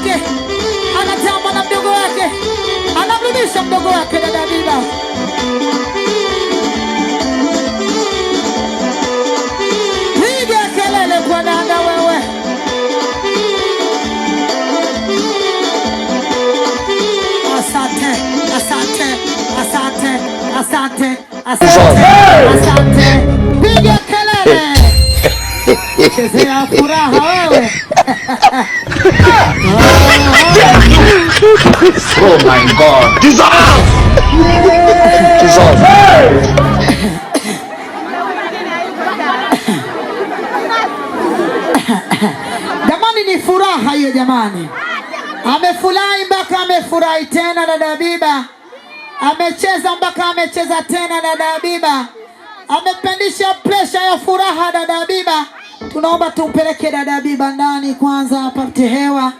wake, anatamba na mdogo wake, anamrudisha mdogo wake dada Habiba. Piga kelele kwa dada wewe. Asante, asante, asante, asante, asante, asante. Piga kelele. Chezea furaha wewe. Oh my God. Jesus! Jesus! Jamani, ni furaha hiyo jamani. Amefurahi mpaka amefurahi tena dada Habiba. Amecheza mpaka amecheza tena dada Habiba. Amepandisha presha ya furaha dada Habiba. Tunaomba tumpeleke dada Habiba ndani kwanza apate hewa.